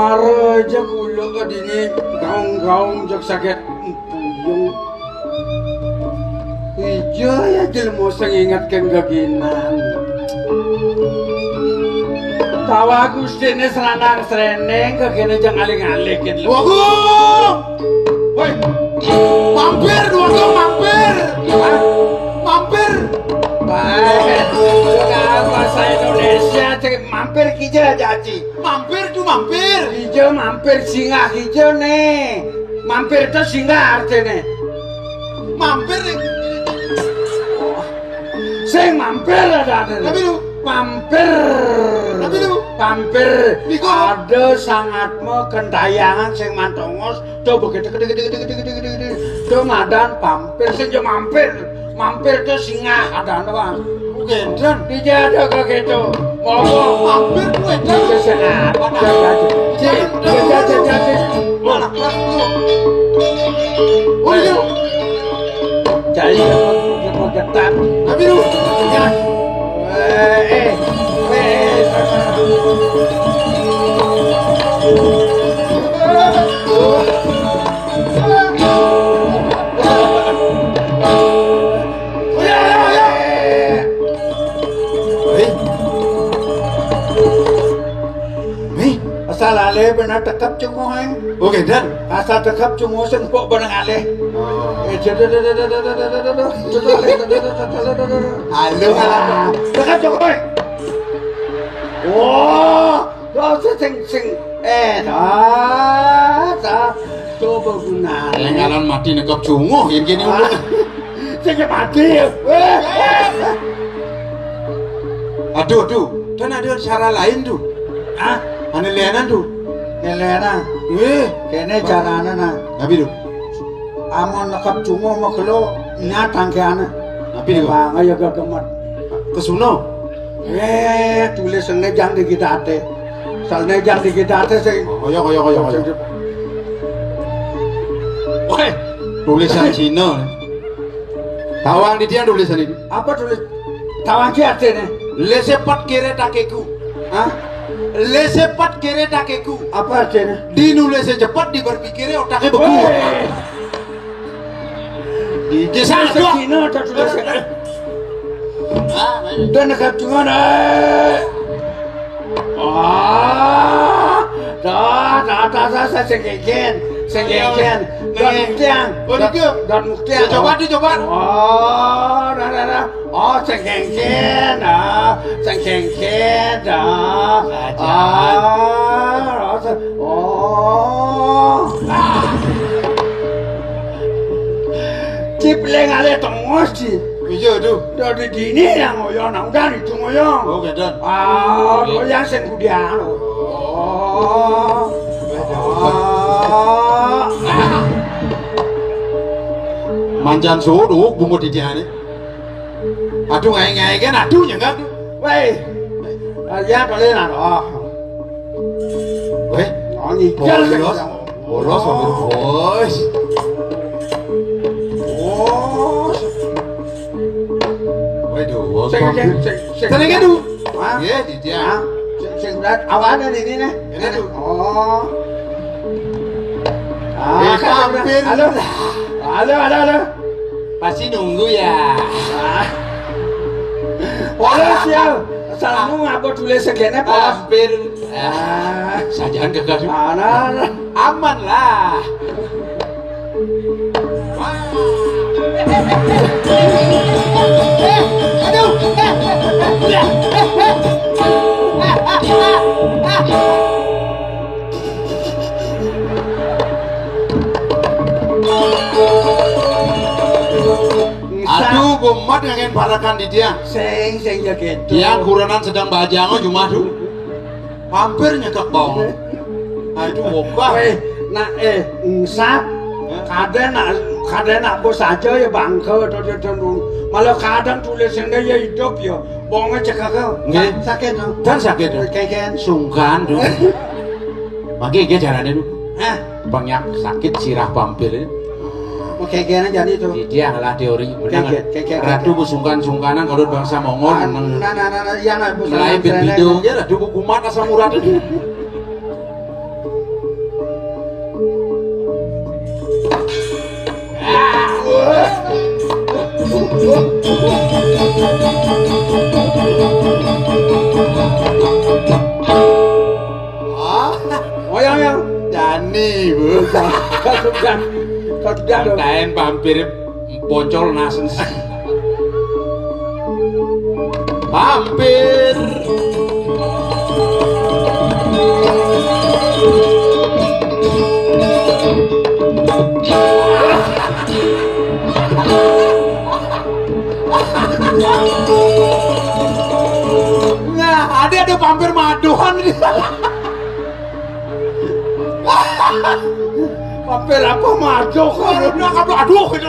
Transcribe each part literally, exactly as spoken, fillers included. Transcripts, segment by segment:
Mara aja kula ka dini gaung-gaung jeg saget empuyung. Ija ya jelema sing ingetken geginan. Tawa gustine sranang sreneng gegine jeng aling-aling gitu. Waduh! Woi, mampir, dua tuh mampir. Hah? Mampir. Baik. Bahasa Indonesia cek mampir kija jaji. Mampir tuh mampir. Kija mampir singgah kija nih. Mampir itu singgah artinya. Mampir nih. Sing mampir ada ada. Tapi lu mampir. Tapi lu mampir. Niku ada sangat mau kentayangan sing mantongos. Coba kita gede gede gede gede gede gede. Coba madan pampir sing jo mampir. Mampir ke singgah ada apa? Bukan dan. Tidak ada kayak gitu. Ngomong mampir gue dan. Ke sana. Ada aja. Cik, jajan jajan. Mana? Mana? Tuh. Oh, iya. Cari getar. Tapi lu. Ya. Eh, eh, eh. Hei. Hei, asal ale benar tekep cunguh, eh. Oke, dan asal tekep cunguh sing pok beneng ale. Eh, aduh, alah. Tekep cunguh, eh. Wah, dosa sing sing eh, ah, ta. Coba gunane. Lenggalan mati nekep cunguh yen kene ulun. Sing mati ya. Weh. Aduh, aduh. Dan ada cara lain tuh. Ah, ane lianan tuh. Nelena. Weh, kene carane nah. Tapi tuh. Amun nekep cunguh mau kelo nyatang ke ana. Tapi tuh. Bang, ayo gegemet. Kesuno. Eh, tulis sing nejang di kita ate. Sal nejang di kita ate sing. Kaya, kaya, kaya, kaya. Weh, tulisan Cina. Tawang di dia tulisan ini. Apa tulis? Tawang ki artine? Lesepat kere takeku. Hah? Lesepat kere takeku. Apa artine? Di nulis cepat, di berpikirnya otaknya beku. Weh. Di desa ada. Sekina ada tulis. Ah, dan negap di mana? Ah, dah, dah, dah, dah, saya sengkengken, sengkengken. Dan muktiang. Oh, dan muktiang. Ya, coba, dicoba. Oh, dah, dah, dah. Oh, sengkengken, ah, sengkengken, ah. Ah, oh. Cip leng ale tongos, Cip. Iya, tuh. Dari dini yang ngoyo, nang udah itu ngoyo. Oh, kedan. Ah, oh, yang sing kudian. Oh. Ah. Mancan suruh bungut di dia nih. Aduh, ngai-ngai kan, aduh, nyenggak tuh. Weh. Ya, boleh lah, oh. Weh. Oh, ngidal. Bolos. Bolos, oh, bos. Oh. Waduh, sing, sing, sing, sing. Tadi kan tuh. Hah? Iya, di dia. Hah? Sing, sing berat. Awalnya di ini nih. Ini tuh. Oh. Ah, eh, kan hampir. Halo. Halo, halo, halo. Pasti nunggu ya. Ah. Polos ya. Asalmu ngapa tulis segene, Pos? Hampir. Ah, sajaan gagal. Aman, aman. Aman lah. Wah. Aduh. Aduh, bomat ngangen barakan di dia. Sing, sing ya gitu. Dia kurenan sedang bajang, oh, cuma tuh. Hampir nyekek bawang. Nah, itu wabah. Weh, nak, eh, ngsap. Hah? Kadang nak, kadang nak bos aja ya bangke, tuh, tuh, tuh, tuh. Malah kadang tulis ini ya hidup ya. Bawangnya cekek, oh. Nggih. Sakit, oh. Dan sakit, oh. Kayak, kayak. Sungkan, tuh. Pakai, kayak caranya, tuh. Hah? Banyak sakit sirah pampir ini. Oke, kene jadi itu. Dia lah teori menang. Kayak, kayak, kayak, Ratu kayak. Besungkan-sungkanan kalau bangsa Mongol. Ah, menang. Nah, nah, nah, nah, iya, nah, melahir beda. Ya, Ratu kumat asam urat ini. Ah, wayang yang Dani, Bu. Sudah, sudah. Lain pampir poncol nasen. Pampir. Nah, ada ada pampir maduan. Pampir apa maduan? Aduh, aduh, aduh, gitu.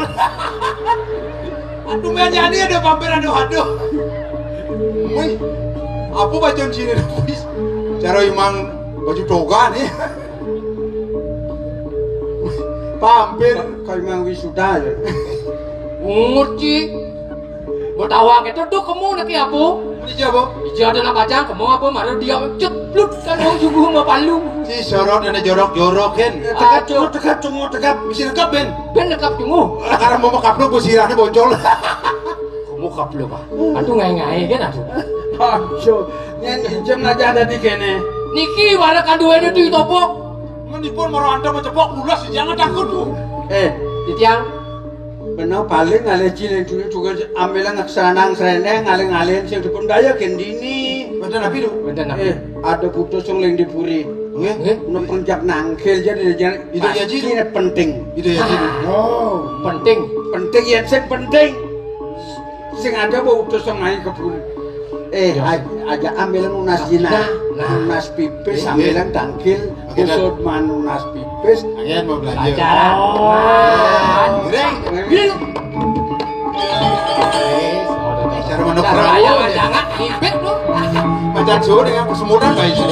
Aduh, menyani ada pampir, aduh, aduh. Wih, apa baju sini, wis? Cara imang baju toga nih. Pampir. Kayak imang wisuda ya. Ngerti. Mau tawa gitu tuh kamu nak apa? Ini siapa? Ija ada nak bajang, kamu apa? Marah dia cepluk kan mau juga mau palu. Si sorot dan jorok-jorok kan. Tegap, aduh. Tunggu, tegap, tunggu, tegap. Bisa tegap, Ben. Ben tegap tunggu. Karena mau mengkaplok, gue sirahnya boncol. Kamu kaplok, Pak. Aduh, ngai-ngai kan, aduh. Aduh, yang jam aja ada di kene. Niki, mana kanduannya tuh topok? Mendipun maro anda mencepok bulas, jangan takut tuh. Eh, titiang. Bener paling ngalih cilik dulu juga ambil ngesanang srene ngalih-ngalih sing dipun daya kendini. Bener nabi tuh. Bener nabi. Eh, ada putus sing ling di puri. Nggih. Nggih. Ono penjak nangkil jadi jadi itu ya, Ji. Ini penting. Itu ya, Ji. Oh, penting. Penting ya, sing penting. Sing ada mau utus sing main kebun. Eh, ya. Aj-, aja ambil nunas jina. Nah, nah. Nunas pipis, iya, ambilan tangkil. Oke, kusut manunas pipis. Ayan mau belanja. Pacaran. Oh. Nah. Reng. Bil. Cara mana cara perahu raya ya? Jangan ribet lu. Pacar Jawa dengan kesemutan baik sih.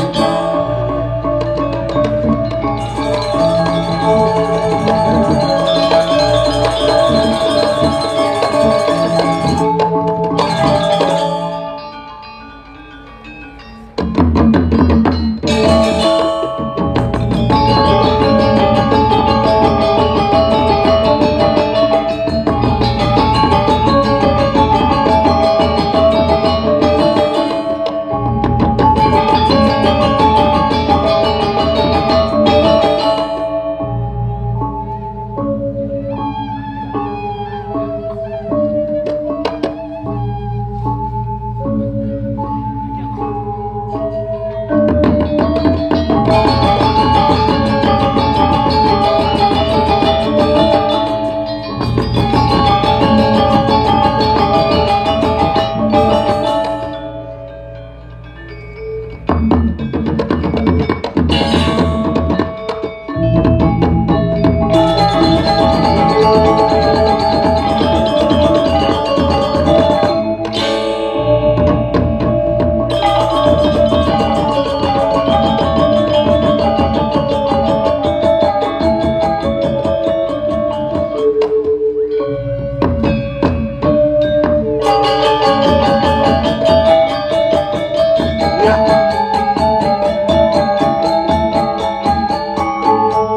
Ya.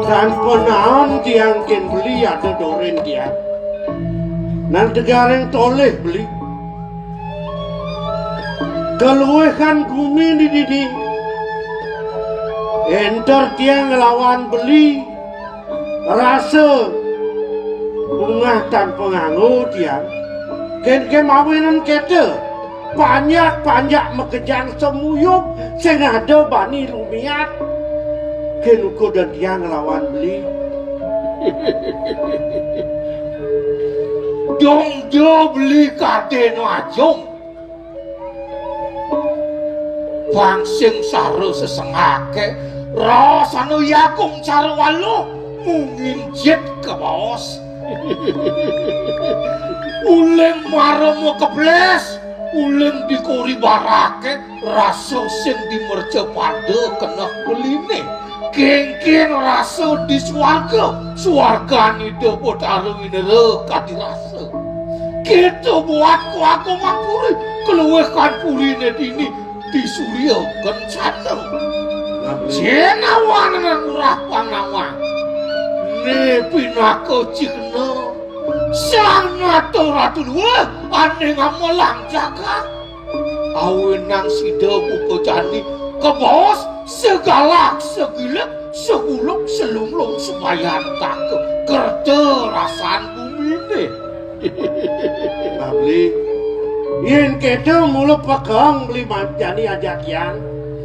Dan penaon tiang kin beli ada doren tiang. Nang tegareng toleh beli. Keluihkan gumi di didi. Enter tiang ngelawan beli. Rasa bungah tanpa nganggo tiang. Ken kemawinan kete. Panjak-panjak makejang semuyup sing ada bani lumiat. Ken uga dan tiang ngelawan beli. Dong jo beli kateno ajong. Bang sing saro sesengake, rasane yakung cara waluh, mungin jit kabaos. Uling marama kebles, uling dikuri barake, rasa sing dimerja pada keneh beline. Kengken rasa di swarga, swargane Ida Betara Winera kadi rasa. Kita buat kuaku mangkuri, keluwihkan purine dini di Surya Kencana. Jenawan nang urah panawang. Ne pinaka cihna sang Ratu, Ratu luwih ané ngamelang jagat. Awinang sida buka jani kabaos segalak, segilek, seguluk, selunglung, sebayantaka kerta rasan guminé. Nah, Beli. Yén kéto mula pekeng Beli man-, jani ajak tiang.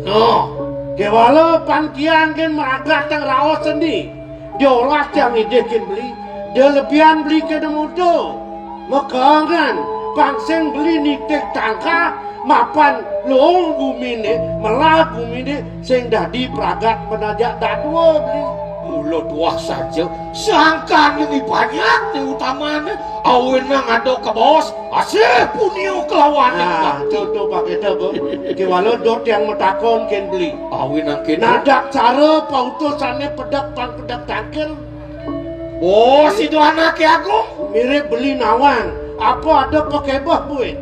Nah, kéwala pan tiang kén maragat tang raos sendi. Diolah tiang idih kén Beli. Dia lebihan Beli kena mutu. Mekengan pang sing Beli nitih tangkah mapan luung guminé, melah guminé sing dadi pragat panajak dadua Beli. Mula tuah saja, sangkan ini banyak di utamané, awinang ada kabaos, asih punia kelawan. Nah, tuh, tuh, pakai tuh, Bu. Kéwala dot yang matakon kén Beli. Awinang kéto. Nadak cara pautusané pedek pan pedek tangkil. Oh, sida anaké agung. Mirip Beli nawang. Apa ada pakébeh buin?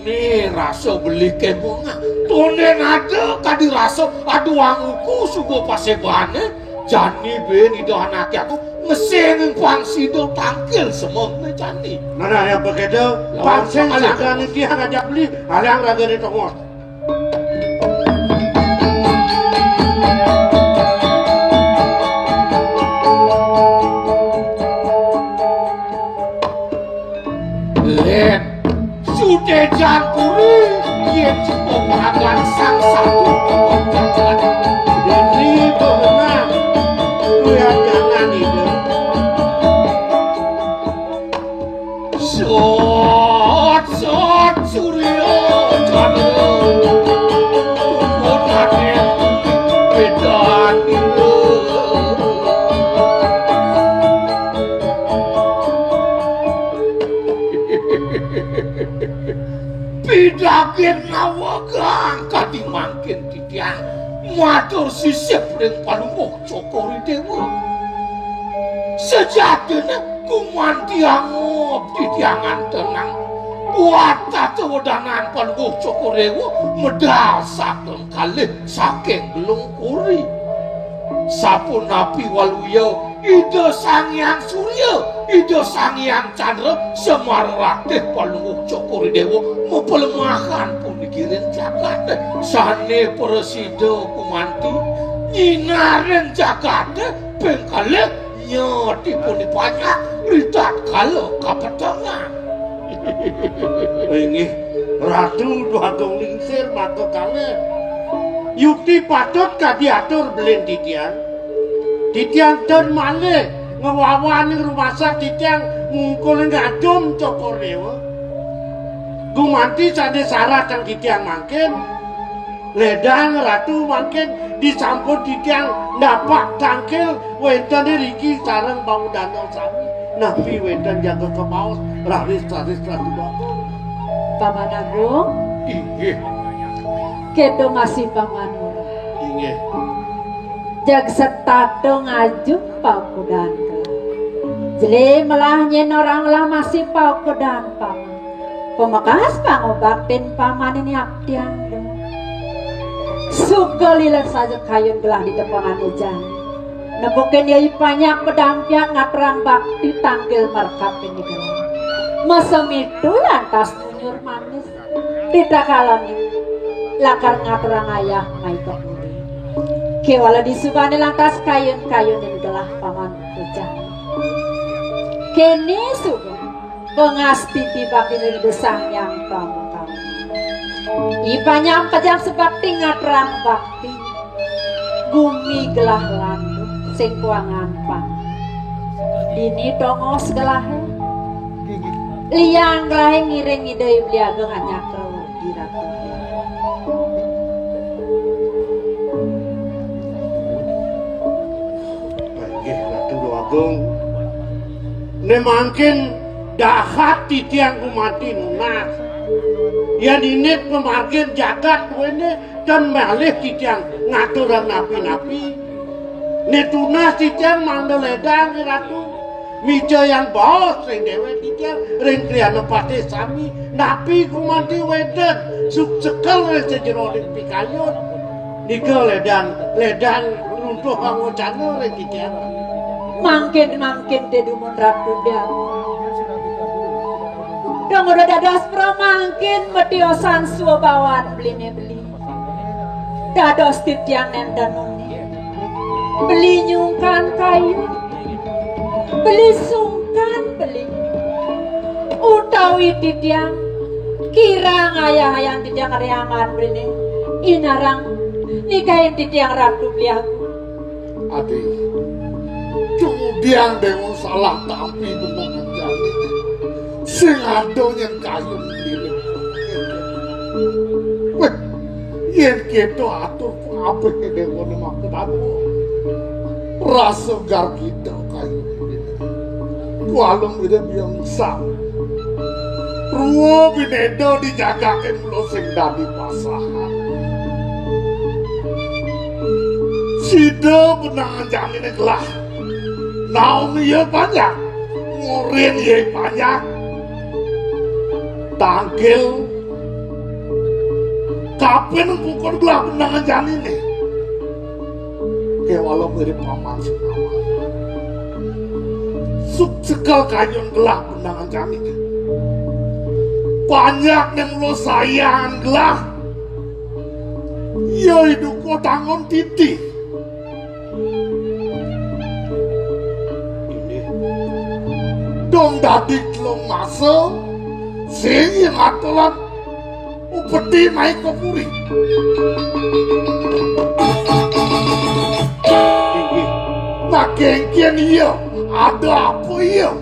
Né rasa Beli kemungah. Tondén ada kadi rasa aduang uku suba pasébané. Jani bin ida anaké agung ngesing pang sida tangkil semengné jani. Mana yang begitu? Lawan pancing pangalih. Sangkan iki ngajak Beli, alang raga di tongos. Lén, sudejan puri, yén cukup ragan sang satu pemongkatan. Demi pemenang, kuyajangan itu. Sot, sot, surya, cahaya. Kumpul rakyat, bedan. Pidagin nawegang kadi mangkin titiang. Matur sisip ring Palungguh Cokor I Déwa. Sejatiné gumanti angop titiangan tenang. Buat tata wedanan Palungguh Cokor I Déwa medal saking kalih saking Gelung Kori. Sapunapi waluya Ida Sang Hyang Surya, Ida Sang Hyang Candra, Semar Ratih Palungguh Cokor I Déwa, mapalemahan puniki ring jagaté. Sané prasida gumanti, nyinarin jagaté, ping kalih nyatipun panyak, ritatkala kapetengan. Inggih, Ratu Déwagung Lingsir maka kalih. Yukti patut kadi atur belin titiang. Titiang ten malih ngwawaning rumasak titiang ngungkul ngajum Cokor Déwa. Gumanti sané sarat kang titiang mangkin. Ledang Ratu mangkin disampun titiang napak tangkil wénten riki sareng pamudana sami. Napi wénten jaga kabaos raris-raris Ratu Déwagung. Paman Agung. Inggih. Kéto masih Paman Lurah. Inggih. Jag setata ngajum paukudan ka. Jelé melah nyén orang lah masih paukudan Paman. Pamekas pangubaktin Paman ini aptiang. Suka lila saja kayun gelah di tepengan ujan. Nepukin yai panyak pedampiak ngaturang bakti tanggil merkap ini gelah. Mesem itu lantas nunyur manis. Titakalané lakar ngaturang ayah mai ka puri. Kéwala disubané lantas kayun-kayunin gelah Paman Ujang. Kéné suba pangastiti baktiné Ida Sang Hyang Pamakam. I panyampejang sabakti ngaturang bakti. Gumi gelah landuh sing kuangan pang. Dini tongos gelahé. Liang gelahé ngiring Ida Hyang Widi Agung anyakra Widi Ratu. Inggih Ratu Agung. Né mangkin dahat titiang gumanti nunas. Yén indik pamargin jagat duéné, ten malih titiang ngaturang napi-napi. Né tunas titiang mangda ledang, Ratu. Mija yang baos ring déwék titiang, ring Kriana Patih sami, napi gumanti wénten suksekel ring sajeroning pikayun. Nika ledang, ledang runtuh pangwacana ring titiang. Mangkin, mangkin té dumun Ratu Déwa. Mula dados pramangkin matiosan swabawan beliné beli. Dados titiang nénten uning. Beli nyungkan kayu. Beli sungkan beli. Utawi titiang kirang ayah-ayah titiang riangan beliné. Inarang nikahin titiang Ratu Beli Agung. Adi, kemudian Déwa salah tampi benengan jani. Sing ada nyén kayu ngiling. Wéh, yén kéto atur kabéh Déwa né mangké anu. Rasa gargita kayu ngiling. Kualung ida biang sang. Rua bineda di jagaté mula sing dadi pasahan. Sida benengan janiné gelah. Naon ia panjak, ngurin ia panjak. Tangkil kapin pukul gelah benengan janiné. Kéwala mirip paman sing awal. Suk sekel kayun gelah benengan janiné. Panjak né mula sayan gelah. Ia iduka tangon titi. Inggih. Dong dadi telung masa sing ngatolan upeti mai ka puri. Inggih. Nah, kéngkén ia, ada apa ia?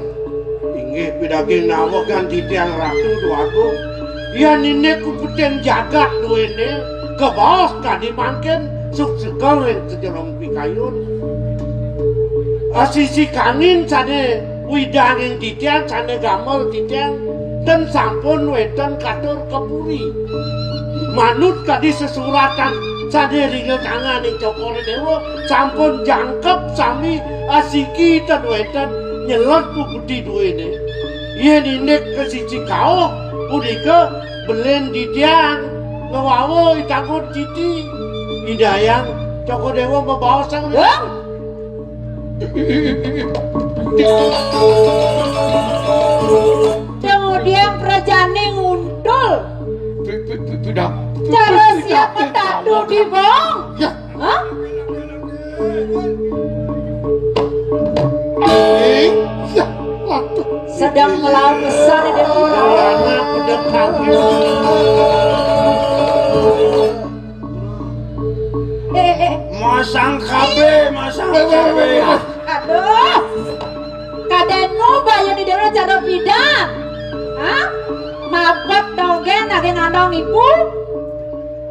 Inggih pidaging nawuh kan titiang Ratu Déwa Agung. Yén indik kupetin jagat duéné, kabaos kadi mangkin suksuka ring sajeroning pikayun. Asisi kangin sané widang ing titiang, sané gamel titiang, ten sampun wénten katur ka puri. Manut kadi sesuratan sané ring tanganing Cokor Déwa, sampun jangkep sami asiki ten wénten nyelet pupeti duéné. Yén indik ka sisi kauh punika belin titiang ngawawa i tangon titi. Ida Hyang Cokor Déwa mabaos sang. Dong! Kemudian prajané nguntul. Pi-, pi-, pi-, pidang. Cara siap petadu di bong. Ya. Hah? Eh, ya, waduh. Sedang melaut besar di dalam. Anak udah kawin. Eh, eh. Masang K B, masang K B. Aduh. Kadén nu bayu di dalam cara pidan. Hah? Mabak dogén lagi nandong ibu.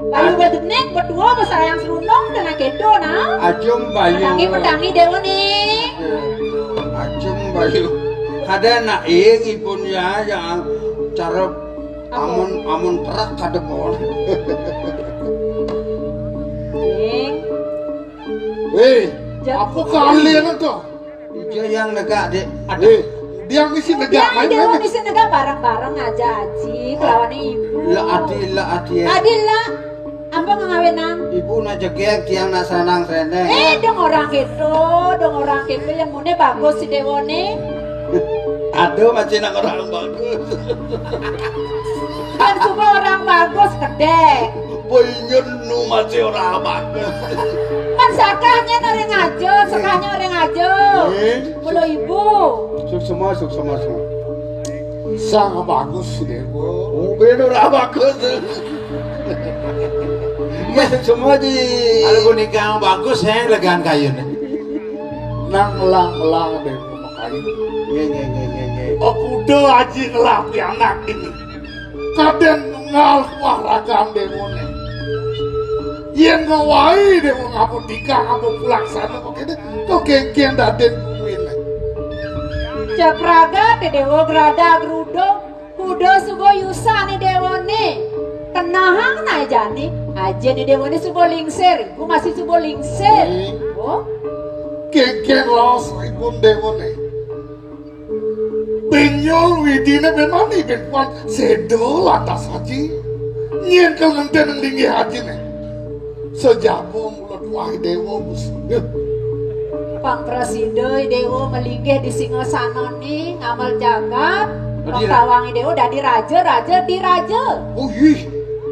Bayu bedenik berdua besayang serunung dengan kedo nah. Ajum bayu. Pedangi, pedangi Déwa nih. Ajum bayu. Kadén nak ing ipun ya, ya cara amun, amun perak kadepon. Ing. Wéh, apa kalian to? Ija yang negak, Dik. Aduh. Wéh, dia misi negak, dia main, dia main. Misi negak bareng-bareng aja, Aji. Kelawan ibu. Lah, Adi, lah, Adi. Adi, lah. Apa ngawinang? Ibu nak jegég, tiang nak sanang sréné. Eh, dong orang gitu, dong orang gitu yang mune bagus si Déwa né. Aduh, masih nak orang bagus. Kan semua orang bagus, gedé. Boy nyun nu masih ora bagus. Kan sakahnya orang aja, sakahnya orang aja. Eh? Mula ibu. Suksma, suksma, suksma. Sang bagus si Déwa. Oh, ben ora bagus. Mas semua di. Kalau punika bagus, saya legan kayuné. Nang melang-melang Déwa makayu. Nggih, nggih, nggih, nggih, nggih. Oh, kuda aji ngelah pianak ini. Kadén nunggal kuah ragan Déwané. Yén ngawai Déwa ngapun tika, ngapun pulaksana kok kéné, kok kéngkén dadén kuwiné. Cak raga té Déwa grada grudo, kuda suba yusané Déwané. Tenahang nah jani, ajané Déwané suba lingsir, ibu masih suba lingsir. Hmm. Oh. Kéngkén raos ipun Déwané. Bén nyol widiné bén mani bén puan séda lantas aji. Nyén kal ngentén ning linggih ajiné. Sajaba mula tuah Déwa Gusti. Pang prasida Déwa malinggih di singasanané ngamel jagat. Wong Tawang Déwa dadi raja, raja di raja. Oh, ih.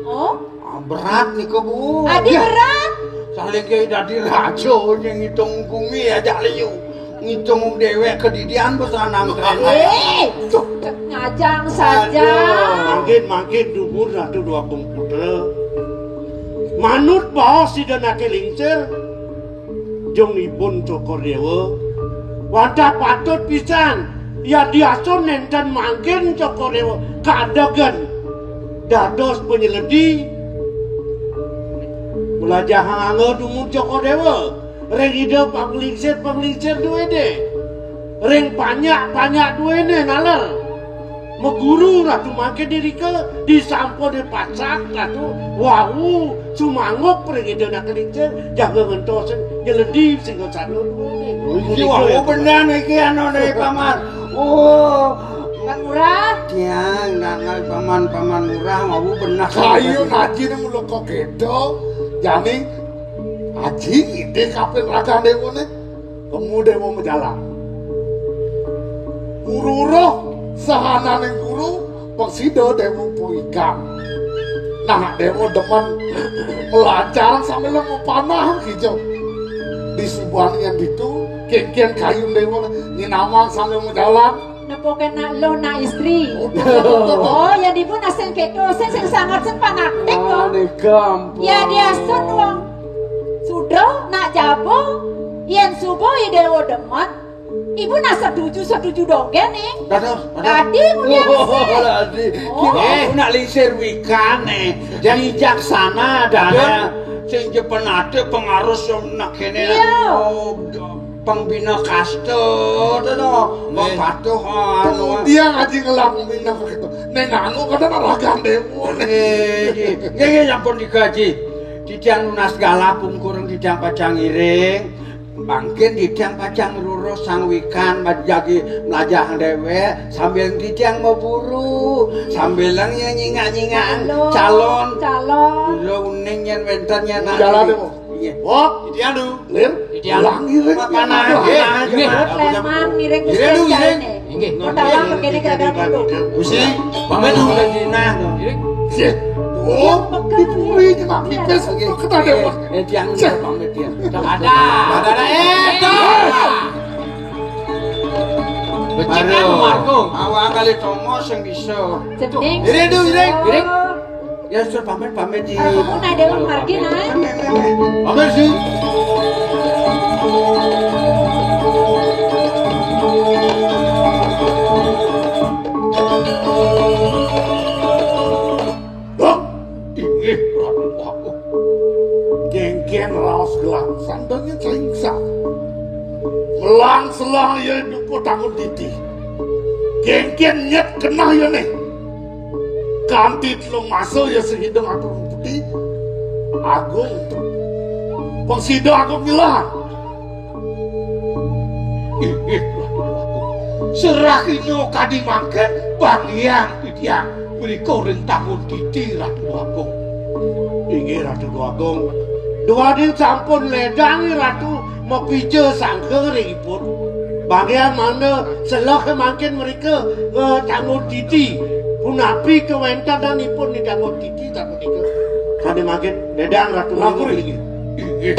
Oh, ah, berat nika, Bu. Adi, ya, berat. Saling kayak dadi raja, yang ngitung bumi aja liu. Ngitung déwék kedidian pesanan. Eh, tuh, ngajang saja. Aduh. Mangkin, mangkin dumun Ratu Dwagung Putra. Manut baos Ida Naké Lingsir, jungipun Cokor Déwa, wantah patut pisan yadiastun nénten mangkin Cokor Déwa kadegen dados panyeledi, mlajahang angga dumun Cokor Déwa ring Ida panglingsir-panglingsir duéné, ring panjak-panjak duéné naler. Maguru Ratu mangkin irika disampun dipacak Ratu wau sumanggup ring Ida Naké Lingsir jaga ngentosin nyeledi singgasana duéné. Oh, iki wau bener iki anuné, Paman. Oh, Pak Lurah. Tiang dangal Paman, Paman Lurah wau bener. Kayu ajiné mula kok kéto, jani aji idih kaping ragan déwané. Kemu Déwa majalan. Guru roh sahananing guru, pangsida Déwa puikan. Nah, Déwa demen melancar sambil mapanah kija. Di subané yén ditu, kénkén kayun Déwa nyinamang sambil majalan. Nepukin nak lo, nak istri. Oh, iya, betul, betul. Oh, ya, ibu nak sing kéto, sing, sing sanget, sing panaktik, ah, kok. Nika ampun. Ya, diastun wong sudra, nak jaba, yén suba Ida Déwa demen, ibu nak setuju, setuju dogén, eh. Dados, dados. Dadi, mulyang sih. Oh, dadi. Oh. Kira aku nak lingsir wikan, eh. Jadi bijaksana, dana. Sing jepen ati pengaruh nak kéné. Iya. Oh, pangbina kasta, to, to. Nggih. Patuh, anu. Kemudian aji ngelah pembina kasta. Neng anu kadang ragan déwa, neng. Nggih, nggih, nggih, sampun dikaji. Titiang nunas galah pungkur titiang pacang ngiring. Mangkin titiang pacang ngrurus sang wikan, jagi mlajah déwék, sambil titiang maburu, sambil nyingak-nyingak calon. Calon. Calon. Kula uning yén wénten yén. Jalan, Bu. Nggih. Wah, titiang, Du. Lir, titiang. Ulang ngiring. Panah, nggih, nggih. Nggih. Leman ngiring. Ngiring, Du, ngiring. Nggih. Kota Wang begini gagal dulu. Gusti, pamit, Du, kanjeng Sunan. Ngiring. Nggih. Oh, dipuri nyemak pipis. Nggih. Kena dewek. Eh, tiang pamit, tiang. Ada, ada, ada. Eh, tuh. Becik kan, Marco? Awak kali Tomo sing bisa. Ngiring, Du, ngiring. Ngiring. Ya, suruh pamit, pamit di. Aku nak ada margi, nak. Pamit sih. Hah? Inggih, Ratu Agung. Kénkén raos gelah sandangé saingsa. Melang-selang ya duka tangun titi. Kénkén nyet kenah ya nih. Kanti telung masa ya sing hideng atur putih. Agung. Pangsida agung ngilang. Inggih, Ratu Agung. Serahina kadi mangkin, bangiang titiang mrika ring tangun titi, Ratu Agung. Inggih, Ratu Agung. Duaning sampun ledang Ratu mapija sangka ring ipun. Bagian mana selah mangkin mrika, eh, tangun titi. Punapi kawéntenanipun di tangun titi sapunika. Sané mangkin ledang Ratu. Ampun, Agung. Inggih.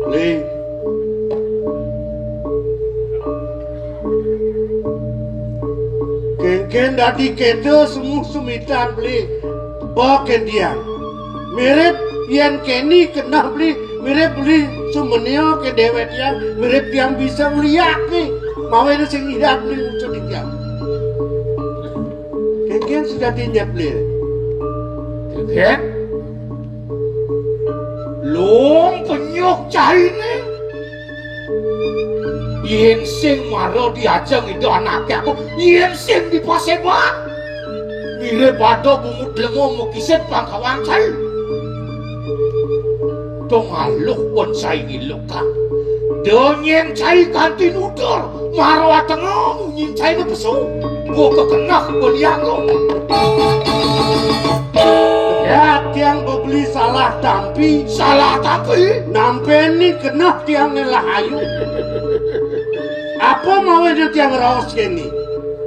Beli. Kénkén dadi kéto semu sumitan beli. Ba kéndian. Mirip yén kéné kenah beli, mirip beli sumenia ké déwék tiang, mirip tiang bisa ngeliak nih. Mawinan sing idat beli muncul di tiang. Kénkén sujati nyet beli. Kénkén? Lung penyuk cainé. Yén sing mara diajeng Ida Anaké Agung, yén sing dipaséban, mirip pada bungut lemo makisid pangkawang cai. Dong aluk pun sai ngilukan. Da nyén cai kanti nutur, mara watenga munyin cainé pesu. Buka keneh beliang lo. Ya, tiang bebeli salah tampi. Salah tampi? Nampénin keneh tiang né lah ayu. Apa mawinan tiang raos kéné?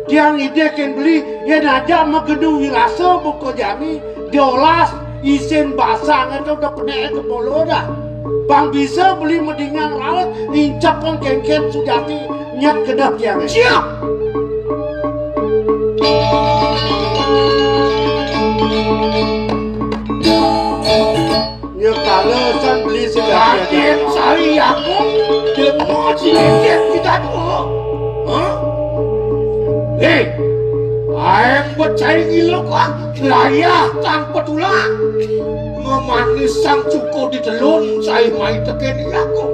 Tiang idih kén beli, yén ajak magendu wirasa buka jani, diolas, isin basang itu udah penek kepala dah. Pang bisa beli medingang raos, incep pang kénkén sujati, nyat kedah tiang. Siap. Nyekala san beli sing Raden Sari Agung, jelema sing ngecek kita tu. Hah? Hei, aeng becai gila kau, layah tanpa tulang. Memanis sang cuko di telun, sai mai teken aku.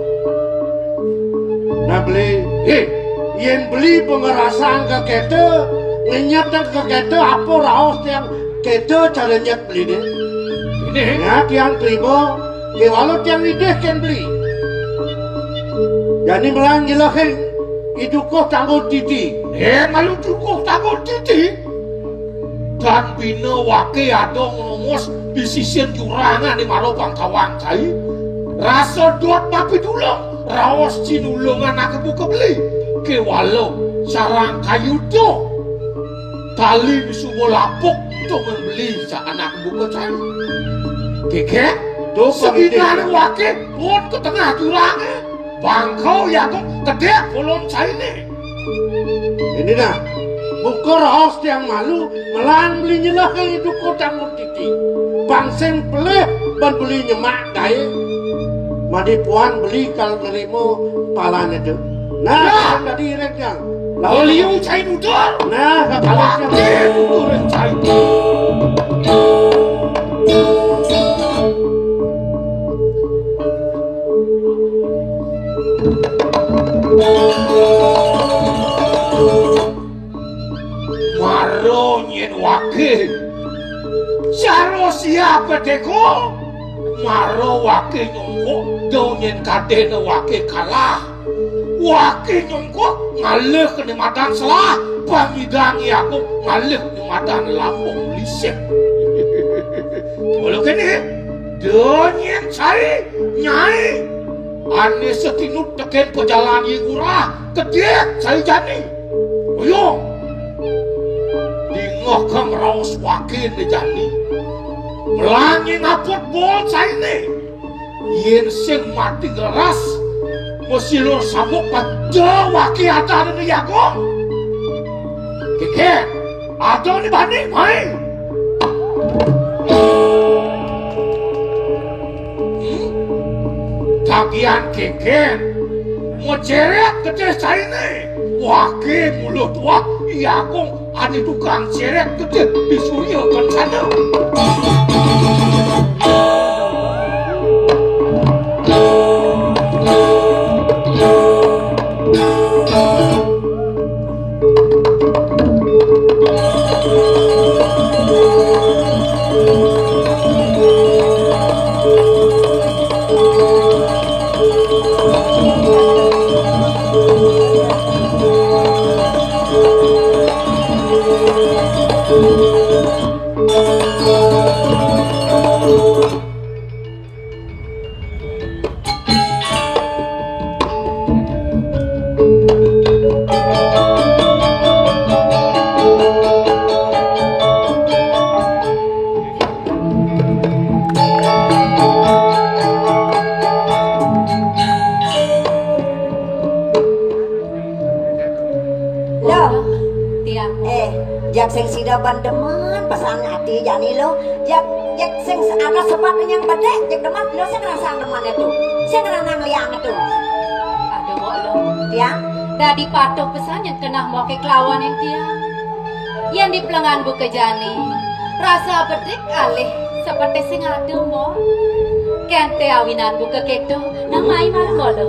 Nah, beli. Hei, yén beli pengerasaan ke kita, ngenyat ke kita, apa raos yang kita cara nyat beli deh. Ini. Ya, tiang terima. Kéwala tiang nidih kén beli. Jani melang jelahin, i dukuh tanggul titi. Eh, malu dukuh tanggul titi. Dan bina waké ada ngelongos di sisin jurangan di mara bangkawang cai. Rasa dot mapi dulung, raos cinulungan aké buka beli. Kéwala sarang kayu tuh. Tali misuba lapuk untuk membeli sa anak buka cai. Kékén, tuh seginan waké pun ke tengah jurangé. Bangkau ya tuh kedek bolon cainé. Ini nah, buka raos tiang malu, melang beli nyelahé dukuh tanggul titi. Pang sing pelih ban beli nyemak gaé. Madi puan beli kal nerima palané tu. Nah, nah. Kan tadi iring tiang. Lalu liu cai nutur. Nah, kepala tiang. Wati nutur cai. Mara nyén waké. Saro siapa teko? Mara waké nyongkok, dau nyén kadéna waké kalah. Waké nyongkok, ngalih kéné madan selah, pamidang iago ngalih kéné madan lambung lisik. Mula kéné, dau nyén cai, nyai. Ané satinut tekén pajalan i ngurah, kedék cai jani. Ayo. Dingeh kang raos wakéné jani. Melangé ngaput bol cainé. Yén sing mati ngeras, masilur sabuk pada waké adané Agung. Kékén, ada né bani, mai. Hmm? Tagihan kékén. Majerét gedé cainé. Waké muluh tuah, Agung ané tukang jerét gedé di Surya Kencana. Loh, tiang. Eh, jak sing sida ban demen pesan ati jani lo. Jak, jak sing ada sebab nyang bedek, jak demen lo sing ngerasa demen itu. Sing ngerasa liang itu. Aduh, Mbok lo. Tiang. Dadi patuh pesan nyang kenah moke kelawan yang tiang. Yang di pelengan buka jani. Rasa bedik alih seperti sing ada, Mbok. Kente awinan buka keto, nang mai malu Mbok lo.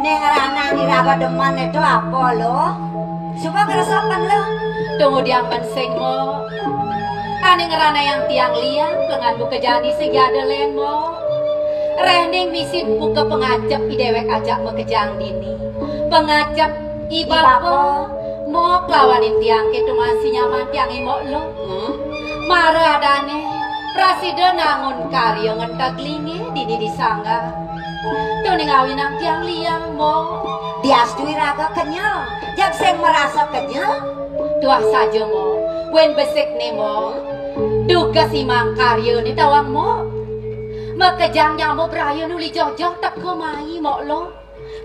Ning lanang iraga demen itu apa, lo? Suba keresapan, lo. Tunggu diampen sing, Mbok. Ning ngranayang tiang liang, lengan buka jani sing ada lén, Mok. Réh ning misi buka pangacep i déwék ajak makejang dini. Pangacep i bapa, Mok, lawanin tiang kéto masih nyaman tiang i, Mok, Luh. Hmm? Mara adané prasida nangun karya ngenteg linggih dini di sanggar. Tuning awinang tiang liang, Mok. Diastu iraga kenyel, jeg sing marasa kenyel. Tuah saja, Mok. Buin besikné, Mok. Dugas imang karyané tawang, Mok. Makejang nyama braya nu uli joh-joh teka mai, Mok, Luh.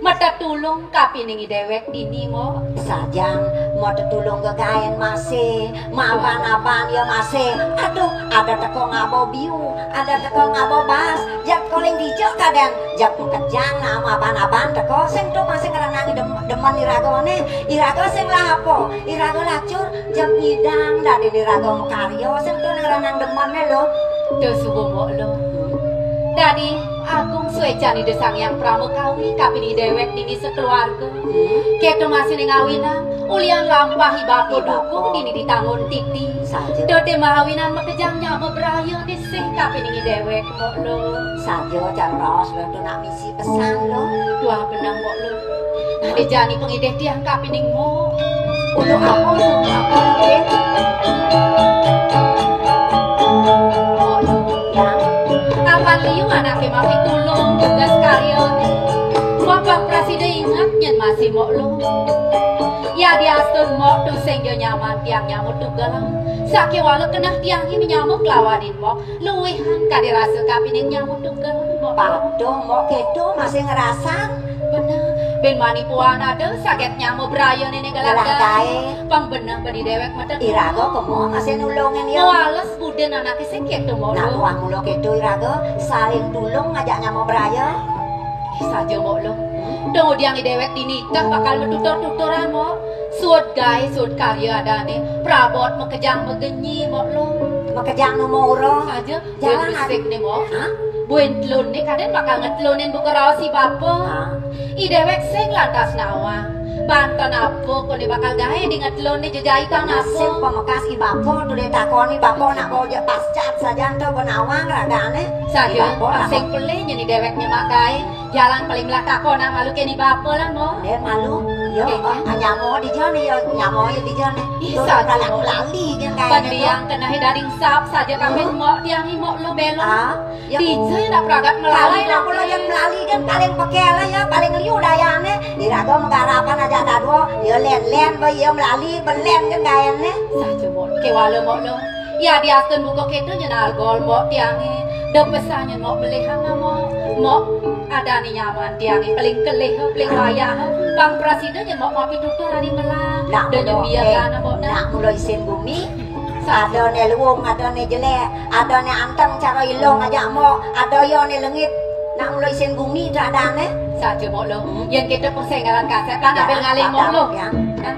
Matetulung kapining i déwék dini, Mok. Sajang, matetulung gegaén masih, maban-aban ya masih. Aduh, ada teka ngaba biu, ada teka ngaba bas. Jat koling dija kadén, jat makejang nah maban-aban teka. Sing to masih ngranang dem-, demen iraga né. Iraga sing lah apa? Iraga lacur, jat ngidang dadi iraga makarya, sing to ngranang demen né, Luh. Tuh suba, Mok, Luh. Dadi agung suécan Ida Sang Hyang Pramakawi kapining déwék dini sakeluarga. Hmm. Kéto masih ning awinang, ulian lampah i bapa dukung dini di tanggun titi. Saja. Dadi mawinan makejang nyama braya né sih kapining i déwék, Mok, Luh. Saja, can raos, Luh, to nak misi pesan, Luh. Tuah benang, Mok, Luh. Nah, di jani pangidih tiang kapining, Mok. Ulu apa, ulu apa, nggih? Mok, Luh. Ya. Apan liu anaké mapitulung tugas karyané. Mok, pang prasida inget nyén masih, Mok, Luh. Yadiastun, Mok, tusing ja nyaman tiang nyama tugel. Sakéwala keneh tiangé manyama kelawanin, Mok. Luihan kadi rasa kapining nyama tugel, Mok. Patuh, Mok, kéto masih ngrasang. Beneh, bin mani puan ada saget nyama braya né gelagaé. Gelagaé. Pang beneh bani déwék mata. Iraga kema masih nulungin ya. Males budi anaké sing kéto, Mok, Luh. Nak tuah mula kéto iraga saling tulung ngajak nyama braya. Ih, saja, Mok, Luh. Hmm? Dong udiang i déwék dini teh bakal matutur-tuturan, Mok. Suud gaé, suud karya adané. Prabot makejang magenyi, Mok, Luh. Makejang nu murah. Saja. Jalan buin besik né, Mok. Hah? Buin telun né kadén bakal ngetelunin buka raos i bapa. Hah? I déwék sing lantas nawang. Banten apa koné bakal gaé di ngetelun né jejaitan apa? Nasib pamekas i bapa, to dadi takoni bapa nak bawa ja pascat saja ento ba nawang ragané. Saja, i bapa nak sing pelih nyén i déwék nyemak gaé. Jalan paling melah takon nak malu kén i bapa lah, Mok. Dén malu. Yo, ah, nyama dija né, yo, nyama ya dija né. Ih, saja, Mok. Lali kan kayaknya. Pendiang keneh daging sap saja kami, Mok, tiang i, Mok, Luh, belum. Ah, ya. Dija nak pragat melalui. Kalau nak pula yang melali kan paling pekel ya, paling liu dayané. Iraga magarapan aja dadua, ya lén-lén ba ya melali, belén kan kayaknya. Saja, Mok. Kéwala, Mok, Luh. Yadiastun buka kéto nyén algol, Mok, tiangé. Da pesan nyén, Mok, melihang, Mok. Mok, adané nyaman tiangé, paling kelih, paling wayah. Pang prasida nyén, Mok, mapitutur adi melah. Nak da mula, nyembiakan, eh, Mok, nah. Nak mula isin bumi. Ada né luung, ada né jelék, ada né anteng cara ilung aja, Mok. Ada ya né lengit. Nak mula isin bumi tu adané. Saja, Mok, Luh. Hmm. Yén kéto pun sing ngaran kasép, kan, ya, ambil ngalih, Mok, Luh. Ya. Kan?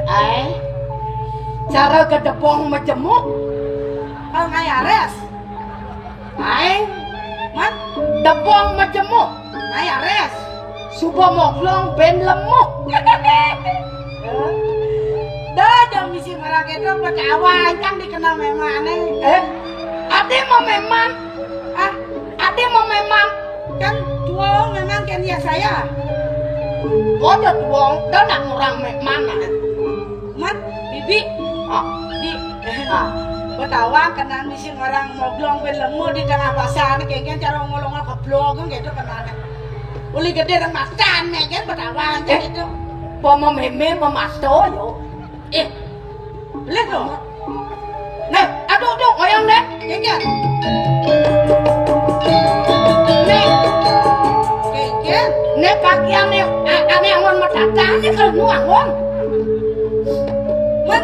Ai, cara gedebong majemuk. Ang ayares. Ai, man, debong majemuk. Ayares. Suba moglong ben lemuk. Dah, jam misi marang itu, pacawa, ancang dikenal memang aneh. Eh, ade mau memang. Ah, ade mau memang. Kan tua memang kan ya saya. Bodoh tua, dah nak ngurang memang. Man, bibi. Ah, di, ah, betawang kenaan misi orang moglong ben lemu di tengah pasar, kéngkén cara ngolong-ngolong keblok gitu kenaan. Uli gedé dong macan, kéngkén betawang gitu. Pemamémé memasto yo. Eh, lihat lo. Nah, aduh, aduh, goyang deh. Kéngkén. Nih. Kéngkén. Nih pakaian nih, a- ane angon matata nih kalau nu angon. Men,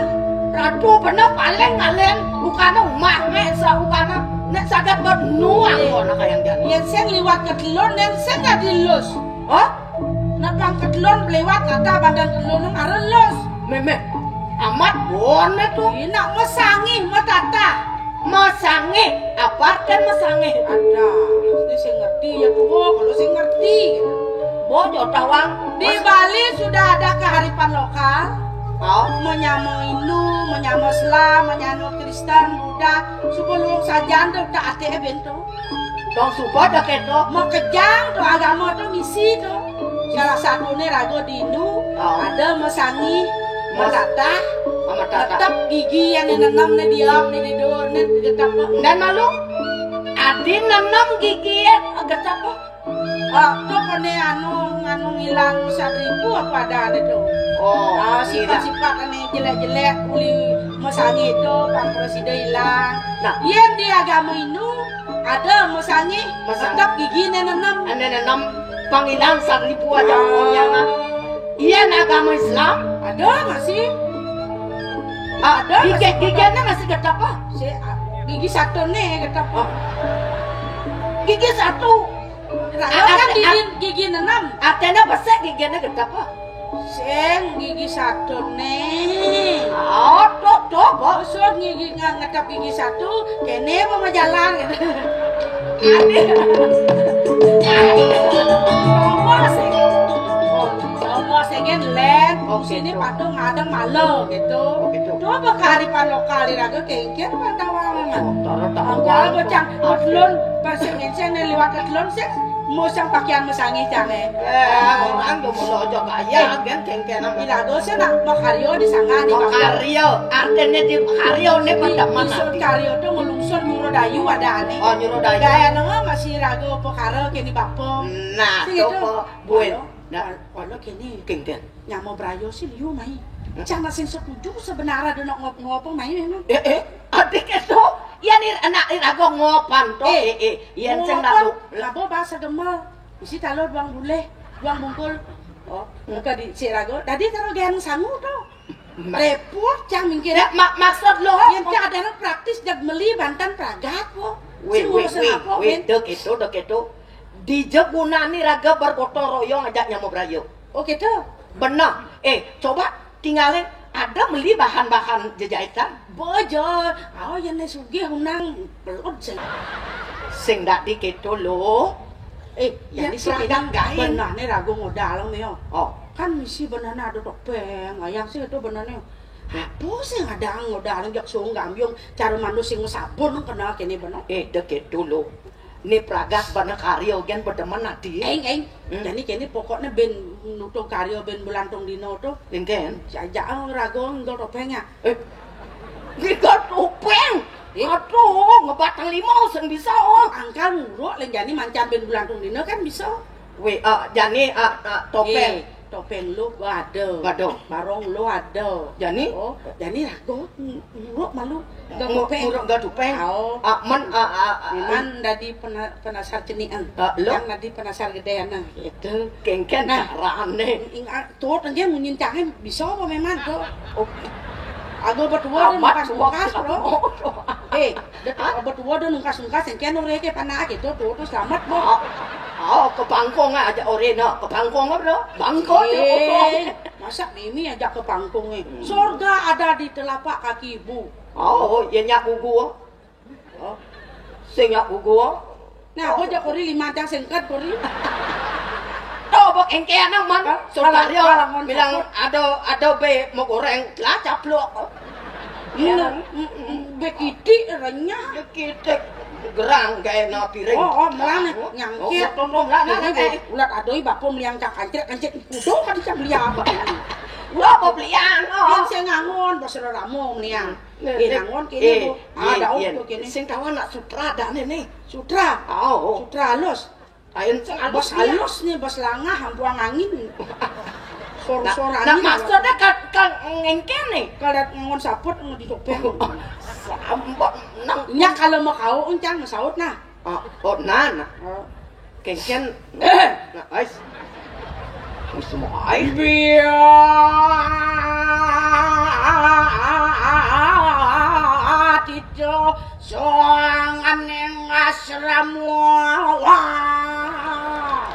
ratu bener paling ngalen, bukannya umah, nek sa- bukannya, nek sagat buat nu angon kaya yang jani. Yén sing liwat kedelon, yén sing dadi lus. Hah? Nek pang kedelon liwat, kata badan kedelon nang arelus. Mémé, amat boné tuh. Ih, nak mesangih, metata. Mesangih, apa artian mesangih? Ada, ini sing ngerti ya tuh, kalau sing ngerti. Bojo tawang. Di Bali sudah ada kearifan lokal. Oh. Menyamo Hindu, menyamo Islam, menyamo Kristen, Buddha. Sebelum sajan tuh tak ate bento. Tong suba dah keto. Makejang to agama to misi to. Salah satuné raga di Hindu, oh, ada mesangih, mas- metatah, metatah, tetep gigi yang nenem né diap né didur né tetep. Dan malu, adi nenem gigi yang tetep. Ah, to koné anu, anu ngilang seribu apa ada ada to. Oh, ah, sifat-sifat ané jelek-jelek, uli mesangih to, pang presida hilang. Nah, yén di agama Hindu, ada mesangih, mesangih, tetep gigi né nenem. Ané nenem pangilang saribu aja. Ah. Punya, ah. Iya, nah, agama Islam. Ada masih. Ah, ada gigi, masih giginya masih tetep, ah. Si, ah, gigi satuné tetep, ah. Gigi satu. Nah, ah, kan ah, gigi, ah, gigi nenem. Artinya besar giginya tetep, ah. Sing gigi satuné. Oh, tuh, tuh, Bos. Usut gigi nga- ngetap gigi satu, kéné apa mau jalan? Ada. Ngomong sih. Ngomong sih kan, Len. Oh, sini gitu. Patung ngadeng malu gitu. Oh, gitu. Tuh apa kearifan lokal di raga kéngkén apa tawa memang? Oh, taruh, taruh. Angkal bocang, kedelon, pas sing ngenceng liwat kedelon sih. Mau sang pakaian mesangih cangé. Eh, orang tuh mau ojo kaya, eh, kan kéngkén. Iraga sih nak makarya di sana di. Makarya, artinya di karya né di pada mana? Isun karya tuh ngelungsur nyuruh dayu ada ané. Oh, nyuruh dayu. Gaya nengah masih raga pekara kéné bapa. Nah, sing tuh gitu. Apa, buin. Kalau, nah, kalau kéné. Kéngkén. Nyamo brayo sih liu mai. Hmm? Cang sing setuju sebenarnya ada nak ngop-ngop mai memang. Eh, eh, adik itu. Ya nih anak iraga ngopan to. Eh, eh, eh. Yén sing ngopan, nak labo bahasa Gemel. Isi talur duang bulih, duang bungkul. Oh, muka di si raga. Tadi taruh gayang sangu to. Ma- Repot cang mingkir. Ya, ma- maksud lo. Yén cang ada praktis jag meli bantan pragat kok. Wéh, wéh, wéh, wéh, dek itu, dek itu. Dija gunané raga bergotong royong aja nyamo brayo. Oh, gitu. Bener. Eh, coba tinggalin ada beli bahan-bahan jejahitan. Bojo, oh ya né sugih unang pelod sing. Sing dadi kéto lo. Eh, ya, jadi sing pedagang gain. Bener né raga ngodal né yo. Oh. Kan misi bener né ada topéng, ayang sih itu bener né. Apa sih ada ngodal jak sung gambyung cara mandu sing sabun kenal kéné bener. Eh, dek kéto lo. Né pragat bana karya gén bedemen ati. Eng, eng. Hmm. Jani kéné pokokné bén nutung karya bén bulantung dina to. Kéngkén. Sajak raga nggo topéng ya. Eh. Nggo topéng. Eh. Aduh, ngebatang limau sing bisa, oh. Angkal nguruk lén jani mancan bén bulantung dina kan bisa. Wéh, ah, jani, ah, ah, topéng. Eh. Topéng lu ada. Ada. Barong lu ada. Jani? Oh, jani raga ng- nguruk malu. Nguruk ga topéng. Oh. Ah, men, ah, ah, ah, memang dadi pena- penasar cenian. Ah, lo? Yang dadi penasar gedéan nah. Itu. Kéngkén nah. Carané. Ing- ah, tuh, tenggen munyin cangé bisa apa memang tuh? Oh. Agak berdua dan amat bekas-bekas, bro. Eh, Dek, obat tua do nungkas-nungkas, yang kena oré ké panak gitu, tuh, tuh selamat, Bo. Oh, oh, ke pangkong aja oré, no. Ke pangkong apa, no? Bangkong, eh, masa mimi aja ke pangkong, eh. Hmm. Surga ada di telapak kaki ibu. Oh, ya nyak gugu. Oh. Sing nyak gugu. Nah, aku aja kori lima jang singkat kori. Tuh, bok engke anak man. Hah? Saudara bilang ada, ada be mau goreng, lah caplok. Iya, mm, mm, bekitik renyah. Bekitik gerang kayak na piring. Oh, oh, melana, oh, nyangkir. Oh, tonton melana, ini, eh. Ulat adoi bapo meliang cak kancrek, kancrek kudo kan bisa beli apa? Wah, apa belian? Oh. Kan sing ngangon, bos ramo meniang. Nih, eh, nih, ngangon kene, eh, Bu. Ah, iya, daun iya. Tuh kene. Sing tahu anak sutra ada nih, nih. Sutra. Oh. Sutra halus. Lain sing halus. Bos dia. Halus nih, bos langah, ampuang angin. Nah, sor-soran nah, ini maksudnya kan, kan ngengken nih. Kalau ngangon saput, ngangon di topeng. Sambok, nang. Nya kalau mau kau, uncang, saut nah. Ah, oh, nah, nah. Oh. Kengken. Nah, ais. Ais, semua ais. Biar itu soangan yang asrama. Wah.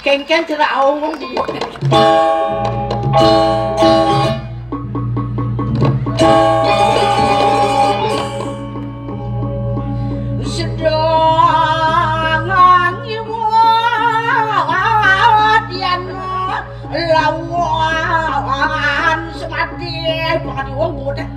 Kengken cerak aung. Sedangan iwadian lawan semati pangadi wong bodeh.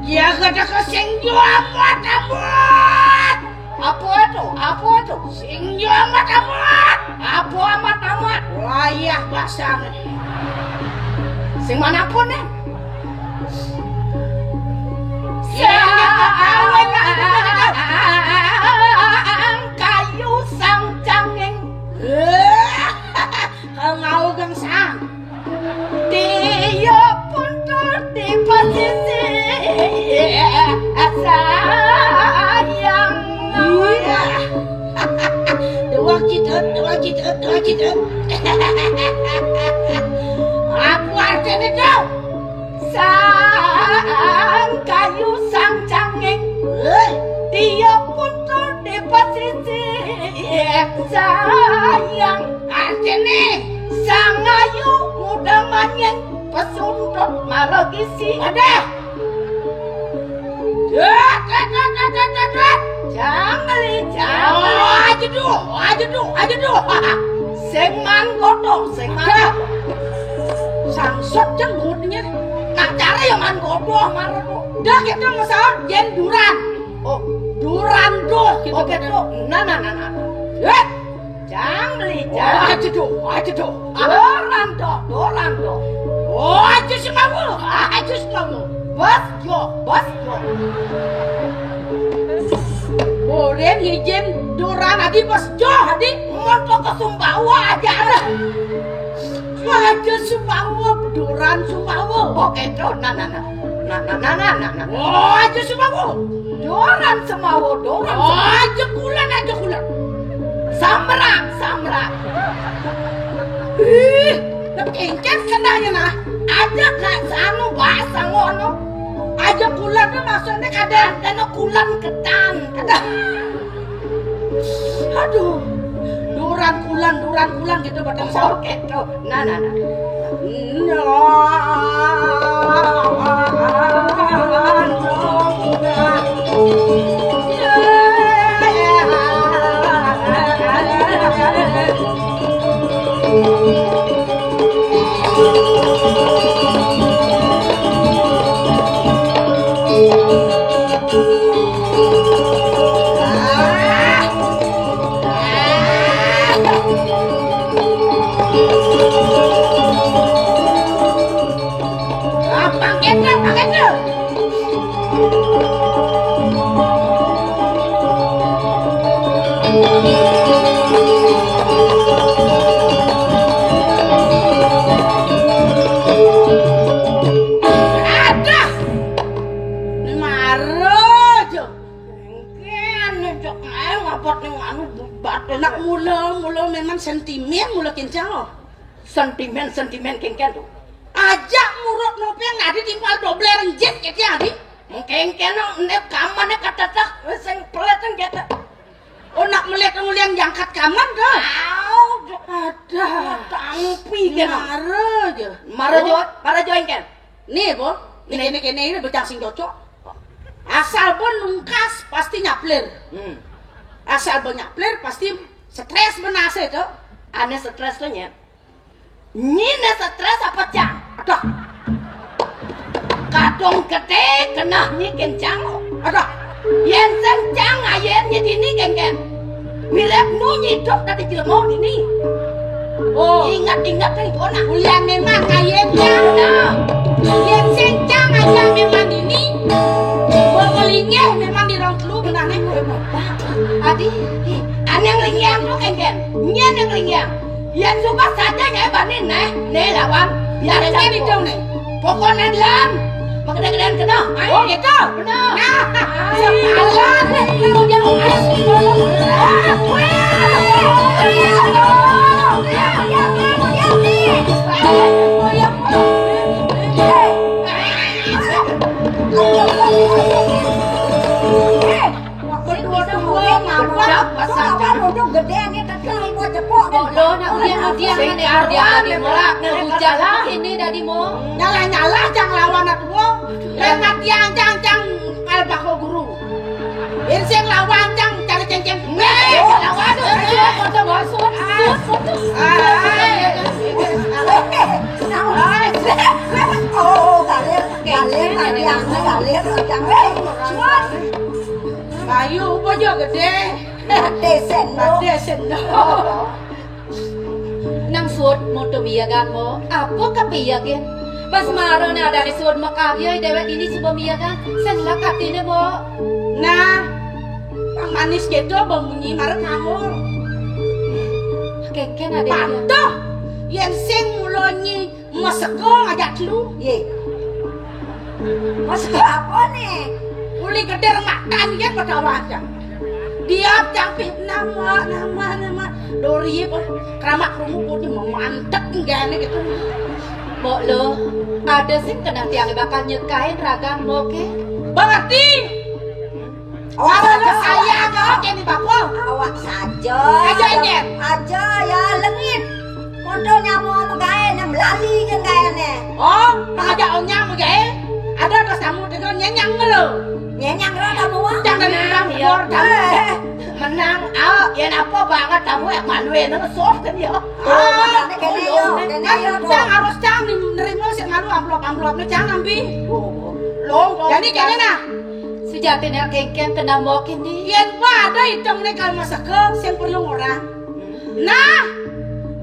Ya kata kesing juamat amat. Apa itu? Apa itu? Sing juamat amat. Apa amat amat? Wayah basang. Sing manapun nih. Sang kayu sang canging. Kau mau gangsang. Dia pun tuh di posisi sayang. Iya. Dua kita, dua kita, dua kita. Apa artinya itu? Sang kayu sang canging. Eh? Dia pun tuh di posisi sayang. Artine sang ayu muda manying pesuntut maragisi. Wadah. Dut, dut, dut. Jang beli, jang beli. Oh, aja duh, aja duh, aja duh. Sing man kodo, sing man. Aduh. Sangsut jenggut nih. Nak cara ya man kodo, marah. Dah kita masalah yen duran. Oh, duran tuh, gitu. Oke, gitu. Tuh. Nah, nah, nah, nah. Eh, jang beli, jang. Oh, aja tuh, aja tuh. Duran tuh, duran tuh. Oh, aja semamu, aja semamu. Bos jo, bos jo. Boren ngijin duran adi bos jo, adi. Montok ke Sumbawa aja ada. Aja Sumbawa, duran Sumbawa. Oke, tuh, nah, nah, nah. Nah, nah, nah, nah, nah, nah. Oh, aja Sumbawa. Duran Sumbawa, duran Sumbawa. Oh, aja kulan, aja kulan. Sambrang, sambrang. Ih, lep encen kenanya nah. Aja gak sanu bahasa ngono. Aja kulan tuh maksudnya kadang kena kulan ketan. Ada. Aduh. Duran kulan, duran kulan gitu batang sahur gitu. Nah, nah, nah. Memang sentimen mula kencang, oh. Sentimen, sentimen kénkén to. Ajak murut nopeng adi timpal dobler enjit kéto adi. Mengkénkén no, né kaman né katetek, sing pelet enjit. Oh, nak melek nguliang jangkat kaman to. Au, ada. Tampi kéno. Mara ja. Mara jo, mara jo kénkén. Nih, Bo. Nih, nih. Kéné, kéné, né bocah sing cocok. Asal Bo nungkas pasti nyaplir. Hmm. Asal Bo nyaplir pasti stres benar sih to. Ané stres to, Nyén. Nyi né stres apa cang? Aduh. Kadung gedé keneh nyi kencang. Aduh. Yén sing cang ayén nyi dini kénkén. Mirip nu nyi idup dadi jelema dini. Oh. Inget-inget sing ponah. Ulian memang ayén cang. Nah. Yén sing cang ayén memang dini. Wong linggih memang di rong telu benane. Adi, ané nglinggih to kénkén. Nyén nglinggih. Yén suba saja nyai bani né, né lawan. Biar aja gitu né. Pokokné delan. Makedé-kedén kena. Oh, gitu. Bener. Nah, sepalan. Lu jangan. Waktu dua-dua mabok. Tuh, apa nunjuk gedé nih, tekel, gua cepok, deh. Lo, nak udian, udian, sing mana karuan, udian, deh, Mo. Melak, nah, hujan, melak. Ini dadi, Mo. Nyalah-nyalah, cang lawan aku, Mo. Lewat tiang, cang, cang, al bako guru. Insing lawan, cang, cari cengceng. Nih, lawan, aduh, aduh, aduh, aduh, aduh. Ah, ah, ah. Oh, galir, galir, galir, galir, galir. Bayu, apa aja gedé? Badé sendok. Badé sendok. Nang suud mutu miyagan, Mo. Apa kapiyagin? Pas mara né adané suud makarya, déwék dini suba miyagan. Sing lak atiné, Mo. Nah, pang manis gitu, bang munyi mara kamul. Kénkén adané. Patuh, yén sing mula nyi Mesega ngajak telu. Yé. Mesega apa né? Uli gedé matan yén pada wajah. Dia jampi nama, nama, nama. Dori apa? Keramak kerumuk putih memantek enggak gitu. Mbok lo, ada sing keneh tiangé bakal nyekain ragan Mbok ké? Berarti Awak saja. Sayang, oké nih, Bapa. Awak saja. Aja, Nyen. Aja, ya, lengit. Monto nyamo magaé, nyam lali kan gaéné. Oh, ngajak onyang magaé. Ada atas tamu dengan nyenyang lo. Nyenyang lo tamu, ah. Jangan bilang, iya. Tamu. Eh. Menang, ah, ya napa banget tamu yang malu ya, nang soft kan ya. Oh, ah, makanya kene yo, oh, kene yo, kan cang harus cang nih nerima sing malu amplop-amplop nih cang ambi. Oh, oh. Lo, jadi kene nah. Sujatiné kénkén keneh Mbok ké. Yén pada itung né kal mesega sing perlu ngorang. Nah,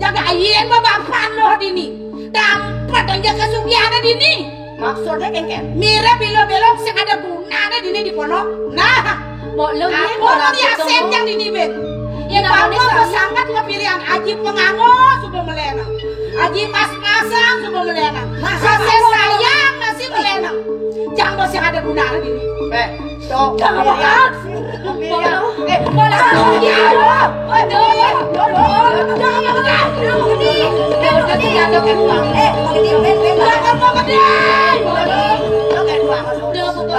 jaga yén babapan lo dini. Dampet aja kasugihané dini. Maksudné kénkén? Mirip bilo-bilo sing ada gunané dini di pondok. Nah, Mbok lo yén apa ora mau diasén yang dini, Ben? Yén apa sangat kepilihan aji penganggo suba melenang. Aji pas-pasan suba melenang. Masa sayang masih melenang. Jang bos yang ada guna lagi. Eh, sok. Jangan makan. Eh, malah. Aduh. Aduh. Jangan makan. Jangan makan. Eh, makan. Eh, makan. Jangan makan. Jangan makan. Jangan makan. Jangan makan.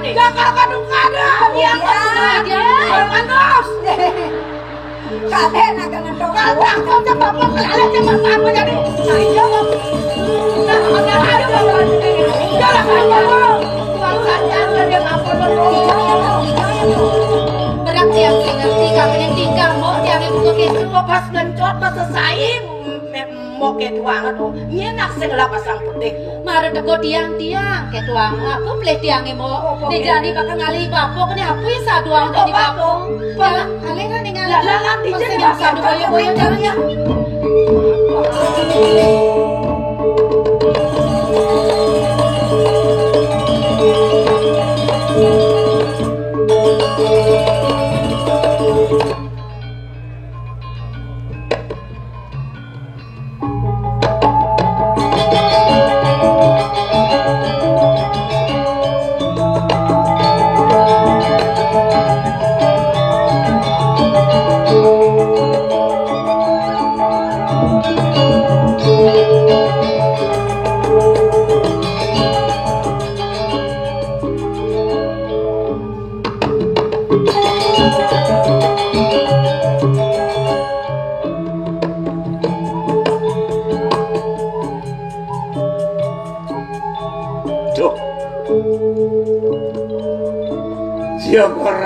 Jangan makan. Jangan makan. Jangan makan. Jangan makan. Kadén aja ngentok. Kalau aku aja bapak, kalau aja bapak apa jadi? Nah, iya, Bang. Nah, ada aja, Bang. Iya lah, Bang. Kalau aja, aja dia ngapa, Bang? Berat tiang ngerti, kabéh tingkah, Mbok, tiang itu kéto. Pas ngencot, pas selesai, mem-, Mbok kéto banget, oh. Nyén nak sing ngelah pasang putih. Mara teka tiang-tiang, kéto amat. Apa pelih tiangé, Mbok? Apa, né Mbok? Jani bakal ngalih bapa, kéné apa ya saduang kéné bapa? Apa? Jalan, alih kan ning alih. Lah, lah, lah, dijak. Mesti yang sadu boyo-boyo jalan ya.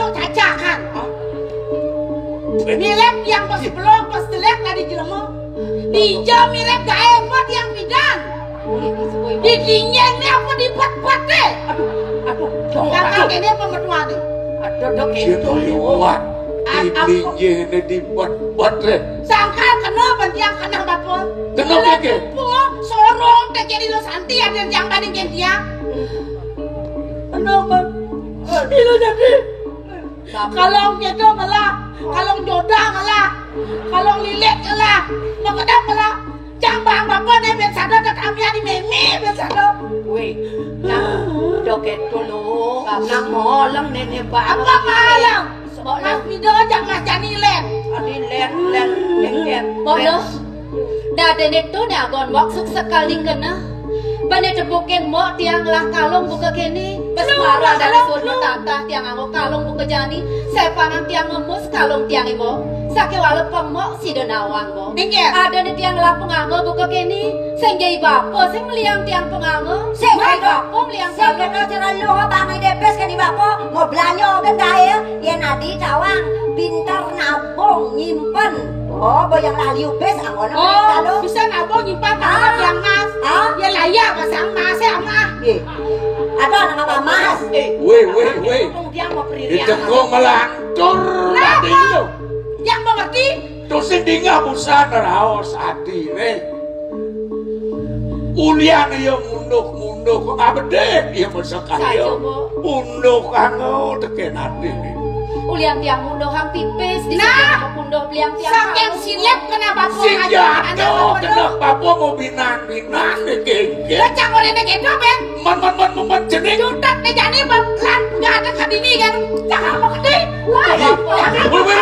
masuk cacakan. Mirip yang pas belum, pas jelek lah di jelema. Dija mirip gaé apa tiang pidan. Di dinyén né apa di bat-bat deh. Aduh, aduh, aduh. Kakak ini apa mertuané? Aduh, dok, itu liwat. Di dinyén né di bat-bat deh. Sangkal kena ban tiang kena bapa. Kena kéké? Sorong téh jadi lo santi ada yang bandingin dia. Kena ban. Ilo jadi. Kalong kéto ngelah, kalong jodah ngelah, kalong lilit ngelah, makedap ngelah. Jang bang bapa né bén sada tak kami di mémé bén sada. Wéh, nah, joget dulu. Nah, moleng néné bang. Apa maleng? Mas Pido jang Mas Jani lén. Adi lén, lén, lén, lén. Bodoh. Dadéné to né agon mok suk sekal dikena. Bane tepukin mok tiang lah kalung buka kene. Bes mara dadi suud metatah tiang anggo kalung buka jani. Sepanang tiang ngemus kalung tiang ibo. Sake wale pemok sida nawang mok. Inggih. Adane tiang lah penganggo buka kene. Sing jai bapa sing meliang tiang penganggo. Sing bapa meliang sing kalung. Kena cara lu bang depes kene bapa. Mau belanja ogen gae. Yen adi tawang pinter nabung nyimpen. Oh, boyang lah liu pes angono. Oh, bisa nabung nyimpen tanah yang mas. Ah? Ya lah ya, pasang mas ya mah. Ada nama mas. Wéh, wéh, wéh. Dia mau peririan. Itu kok melantur tadi itu. Yang mengerti? Terus sing dingah busan raos ati, wéh. Ulian iya munduh-munduh, kok ngabedek iya masa kaya. Saja, Bu. Munduh kanggo teken ati. Ulian tiang munduh hang pipis, di nah, sini punduh beliang tiang. Saking silep kena bapa. Sing jatuh kena bapa mau binan-binan dikengkeng. Lah cang orene kena, Ben. Men, men, men, men, men, jening. Jutek ne jani, Bang. Lan, nggak ada kadini kan. Cang apa gede? Wah, wéh, wéh, wéh.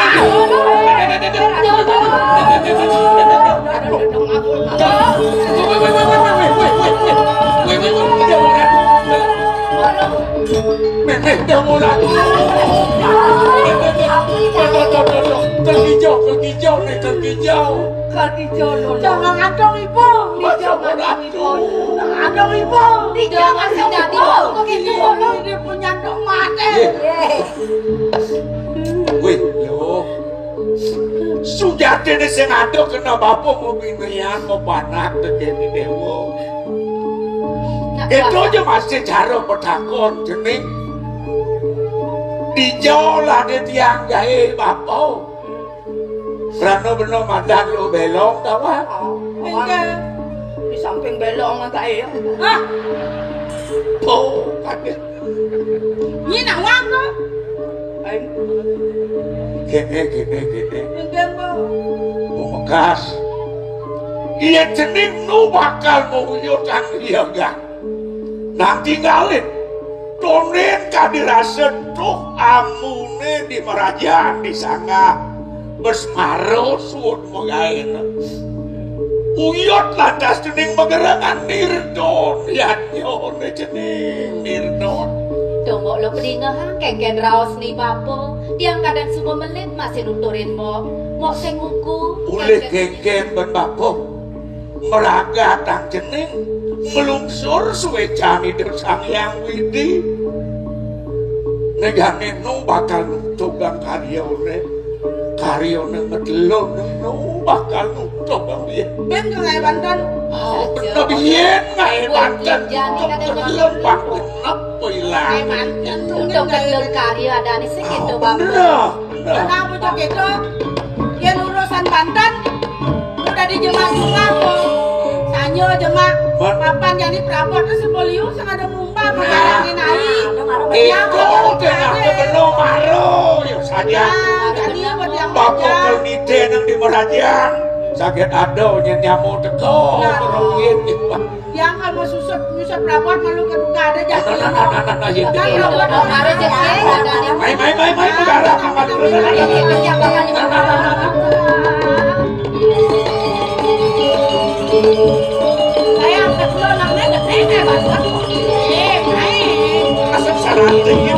Méh, méh, dah mulai. Tuh, tuh, tuh, tuh, tuh. Kang Ijo, Kang Ijo nih, Kang Ijo. Kang Ijo, no, no. Jangan ngantong ibu. Ijo ngantong ibu. Ibu, tidak masih dadi kok gitu kok. Ini punya dong mati. Wih, lho. Sujatine sing adoh kena bapa mau binian, mau panak tekeni dewa. Itu aja masih cara petakon jening. Dijolane tiang gawe bapa. Rano beno madan lu belong ta, Wak? Enggak. Di samping belong kae. Ah, Oh, kadek. Ini nak wang kok. Ayo. Kene, kene, kene. Enggak, Mbok. Pemekas. Iya jening nu bakal mau uyut kang iya, Gang. Nang tinggalin. Tonen kadi rasa tuh amune di merajaan di sangga. Bes maro suud megaena. Uyut lantas dening megerengan nirdon yadnyone jening nirdon. Tunggu lo pedingehang kengken raos ni bapa. Tiang kadang suba melin masih nuturin mbok. Mbok sing nguku. Ulih kengken ben bapa. Meragatang jening melungsur suwecane Ida Sang Hyang Widi. Negane nu bakal nutugang karyane. Karyane ngedelo nu bakal nutugang yen. Ben ngae banten. Oh, bener yen ngae banten. Ngedelo bak genep ilang. Ngae banten. Untung kedelo karya adane sing gitu, Bang. Bener. Kenapa cok itu? Yen urusan banten udah di jemak-jemak kok. Sanyo jemak. Papan jani prabot tuh sebeliu sing ada mumba mengalami nai. Itu tengah kebeno maro ya saja. Jadi buat yang bapak kalau nite nang di merajan sakit ada nyen nyamuk teko. Rumiyin. Yang kalau susut nyusut prabot malu ke duka ada jadi. Nah, nah, nah, nah, nah, nah, iya, iya. Kan prabot harus jadi. Mai, mai, mai, mai, negara paman. Saya angkat dulu anaknya, nggak saya nggak bantu. Eh, mai. Asal salah, iya.